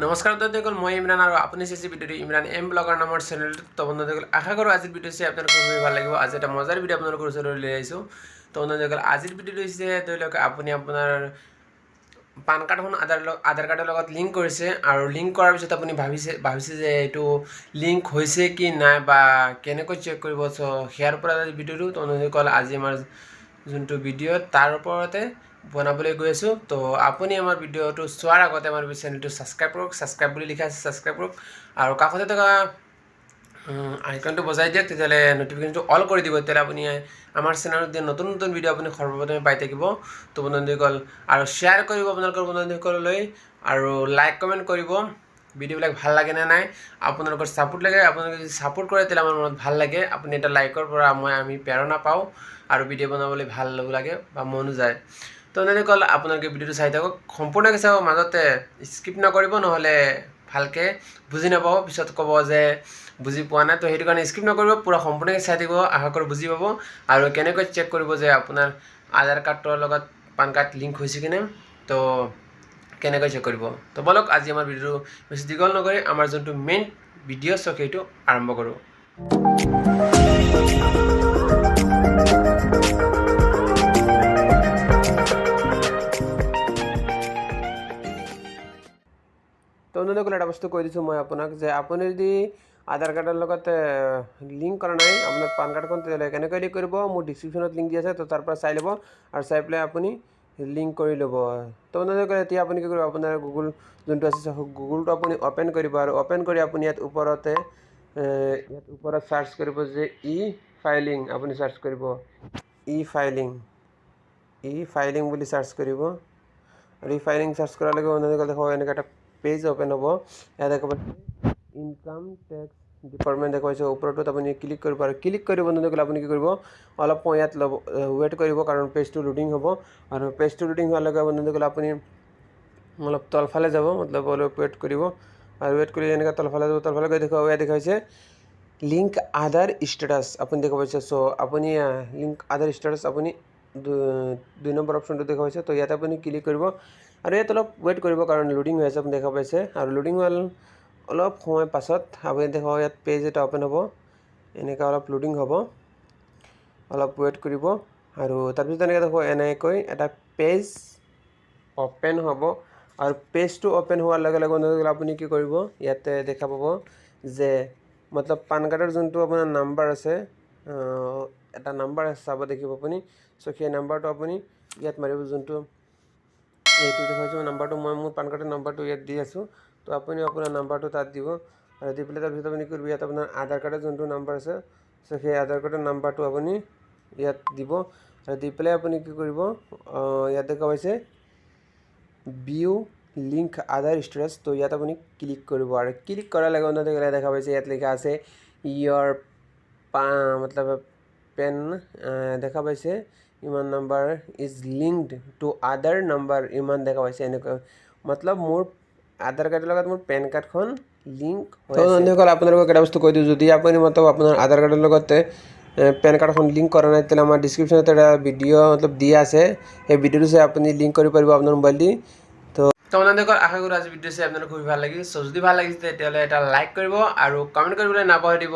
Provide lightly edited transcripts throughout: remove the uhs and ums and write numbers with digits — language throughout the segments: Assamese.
নমস্কাৰ বন্ধুসকল, মই ইমৰান আৰু আপুনি চাইছে ভিডিঅ'টো ইমৰান এম ব্লগাৰ নামৰ চেনেলটোত। তো বন্ধুসকল, আশা কৰোঁ আজিৰ ভিডিঅ' চাই আপোনালোকৰ খুবেই ভাল লাগিব। আজি এটা মজাৰ ভিডিঅ' আপোনালোকৰ ওচৰলৈ লৈ আহিছোঁ। তো বন্ধুসকল, আজিৰ ভিডিঅ'টো হৈছে, ধৰি লওক আপুনি আপোনাৰ পান কাৰ্ডখন আধাৰ কাৰ্ডৰ লগত লিংক কৰিছে আৰু লিংক কৰাৰ পিছত আপুনি ভাবিছে যে এইটো লিংক হৈছে কি নাই বা কেনেকৈ চেক কৰিব। চ' সেয়াৰ ওপৰত আজি ভিডিঅ'টো। তো বন্ধুসকল, আজি আমাৰ যোনটো ভিডিঅ' তাৰ ওপৰতে বনাবলৈ গৈ আছোঁ। তো আপুনি আমাৰ ভিডিঅ'টো চোৱাৰ আগতে আমাৰ চেনেলটো ছাবস্ক্ৰাইব কৰক। ছাবস্ক্ৰাইব বুলি লিখা আছে, ছাবস্ক্ৰাইব কৰক আৰু কাষতে থকা আইকনটো বজাই দিয়ক। তেতিয়াহ'লে ন'টিফিকেশ্যনটো অল কৰি দিব। তেতিয়াহ'লে আপুনি আমাৰ চেনেলত দিয়া নতুন নতুন ভিডিঅ' আপুনি সৰ্বপ্ৰথমে পাই থাকিব। তো বন্ধুসকল, আৰু শ্বেয়াৰ কৰিব আপোনালোকৰ বন্ধুসকললৈ আৰু লাইক কমেণ্ট কৰিব ভিডিঅ'বিলাক ভাল লাগে নে নাই। আপোনালোকৰ ছাপোৰ্ট লাগে। আপোনালোকে যদি ছাপোৰ্ট কৰে, তেতিয়াহ'লে আমাৰ মনত ভাল লাগে। আপুনি এটা লাইকৰ পৰা আমি প্ৰেৰণা পাওঁ আৰু ভিডিঅ' বনাবলৈ ভাল লাগে বা মনো যায়। তো বন্ধুসকল, আপোনালোকে ভিডিঅ'টো চাই থাকক, সম্পূৰ্ণকৈ চাব, মাজতে স্কিপ নকৰিব, নহ'লে ভালকৈ বুজি নাপাব, পিছত ক'ব যে বুজি পোৱা নাই। তো সেইটো কাৰণে স্কিপ নকৰিব, পূৰা সম্পূৰ্ণকৈ চাই থাকিব। আশা কৰোঁ বুজি পাব আৰু কেনেকৈ চেক কৰিব যে আপোনাৰ আধাৰ কাৰ্ডৰ লগত পান কাৰ্ড লিংক হৈছে কিনে, তো কেনেকৈ চেক কৰিব। তো ব'লক, আজি আমাৰ ভিডিঅ'টো বেছি দীঘল নকৰি আমাৰ যোনটো মেইন ভিডিঅ' চ' সেইটো আৰম্ভ কৰোঁ। তো বন্ধুসকল, এটা বস্তু কৈ দিছোঁ মই আপোনাক যে আপুনি যদি আধাৰ কাৰ্ডৰ লগত লিংক কৰা নাই আপোনাৰ পান কাৰ্ডখন, তেতিয়াহ'লে কেনেকৈ লিংক কৰিব, মোৰ ডিছক্ৰিপশ্যনত লিংক দি আছে। তো তাৰ পৰা চাই ল'ব আৰু চাই পেলাই আপুনি লিংক কৰি ল'ব। তো বন্ধুসকল, এতিয়া আপুনি কি কৰিব? আপোনাৰ গুগল যোনটো আছে, গুগলটো আপুনি অ'পেন কৰিব আৰু অ'পেন কৰি আপুনি ইয়াত ওপৰত চাৰ্চ কৰিব যে ই ফাইলিং। আপুনি চাৰ্চ কৰিব ই ফাইলিং, ই ফাইলিং বুলি চাৰ্চ কৰিব আৰু ই ফাইলিং চাৰ্চ কৰাৰ লগে বন্ধুসকল, দেখো এনেকুৱা এটা পেজ অ'পেন হ'ব। ইয়াত দেখা পাইছে ইনকাম টেক্স ডিপাৰ্টমেণ্ট দেখা পাইছে। ওপৰটোত আপুনি ক্লিক কৰিব আৰু ক্লিক কৰি বন্ধুসকল, আপুনি কি কৰিব, অলপ সময় ইয়াত ল'ব, ৱেইট কৰিব, কাৰণ পেজটো লোডিং হ'ব। আৰু পেজটো লোডিং হোৱাৰ লগে বন্ধুসকল, আপুনি অলপ তলফালে যাব, মতলব অলপ ৱেইট কৰিব আৰু ৱেইট কৰি এনেকৈ তলফালে যাব। তলফালে গৈ দেখুৱাব, ইয়াত দেখাইছে লিংক আধাৰ ষ্টেটাছ, আপুনি দেখা পাইছে। চ' আপুনি লিংক আধাৰ ষ্টেটাছ, আপুনি 2 নম্বৰ অপশ্যনটো দেখা পাইছে। তো ইয়াত আপুনি ক্লিক কৰিব আৰু ইয়াত অলপ ৱেইট কৰিব, কাৰণ লোডিং হৈ আছে, আপুনি দেখা পাইছে। আৰু লোডিং হোৱাৰ অলপ সময় পাছত আপুনি দেখাব ইয়াত পেজ এটা অ'পেন হ'ব। এনেকুৱা অলপ লোডিং হ'ব, অলপ ৱেইট কৰিব আৰু তাৰপিছত এনেকৈ দেখো এনেকৈ এটা পেজ অ'পেন হ'ব। আৰু পেজটো অ'পেন হোৱাৰ লগে লগে বন্ধুসকল, আপুনি কি কৰিব, ইয়াতে দেখা পাব যে মতলব পান কাৰ্ডৰ যোনটো আপোনাৰ নাম্বাৰ আছে, এটা নাম্বাৰ আছে, চাব দেখিব আপুনি। চ' সেই নাম্বাৰটো আপুনি ইয়াত মাৰিব, যোনটো এইটো দেখুৱাইছোঁ নাম্বাৰটো। মই মোৰ পান কাৰ্ডৰ নাম্বাৰটো ইয়াত দি আছোঁ। তো আপুনি আপোনাৰ নাম্বাৰটো তাত দিব আৰু দি পেলাই তাৰপিছত আপুনি কৰিব, ইয়াত আপোনাৰ আধাৰ কাৰ্ডৰ যোনটো নাম্বাৰ আছে, চ' সেই আধাৰ কাৰ্ডৰ নাম্বাৰটো আপুনি ইয়াত দিব আৰু দি পেলাই আপুনি কি কৰিব, ইয়াত দেখা পাইছে ভিউ লিংক আধাৰ ষ্টেটাছ। তো ইয়াত আপুনি ক্লিক কৰিব আৰু ক্লিক কৰাৰ লগে লগে দেখা পাইছে ইয়াত লিখা আছে ইয়ৰ পা মতলব পেন দেখা পাইছে ইমান number is linked to Aadhaar number ইমান দেখা পাইছে। এনেকৈ মতলব মোৰ আধাৰ কাৰ্ডৰ লগত মোৰ পেন কাৰ্ডখন লিংক হৈ আছে। বন্ধুসকল, আপোনালোকক এটা বস্তু কৈ দিওঁ, যদি আপুনি মতলব আপোনাৰ আধাৰ কাৰ্ডৰ লগতে পেন কাৰ্ডখন লিংক কৰা নাই, তেতিয়াহ'লে আমাৰ ডিছক্ৰিপশ্যনত এটা ভিডিঅ' মতলব দিয়া আছে। সেই ভিডিঅ'টো চাই আপুনি লিংক কৰিব পাৰিব আপোনাৰ মোবাইল দি। তো বন্ধুসকল, আশা কৰোঁ আজি ভিডিঅ' চাই আপোনালোক খুবেই ভাল লাগিল। চ' যদি ভাল লাগিছে, তেতিয়াহ'লে এটা লাইক কৰিব আৰু কমেণ্ট কৰিবলৈ নাপাহৰিব।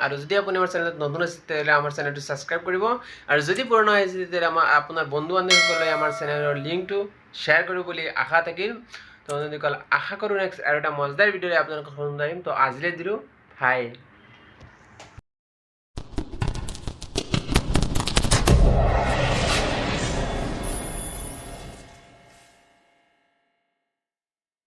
আৰু যদি আপুনি আমাৰ চেনেলত নতুন আছে, তেতিয়াহ'লে আমাৰ চেনেলটো ছাবস্ক্ৰাইব কৰিব আৰু যদি পুৰণা হৈছে, তেতিয়াহ'লে আমাৰ আপোনাৰ বন্ধু বান্ধৱীসকলে আমাৰ চেনেলৰ লিংকটো শ্বেয়াৰ কৰিব বুলি আশা থাকিল। তো বন্ধুসকল, আশা কৰোঁ নেক্সট আৰু এটা মজাদাৰ ভিডিঅ'ৰে আপোনালোকক সন্মুখত আহিম। তো আজিলৈ দিলোঁ, বাই।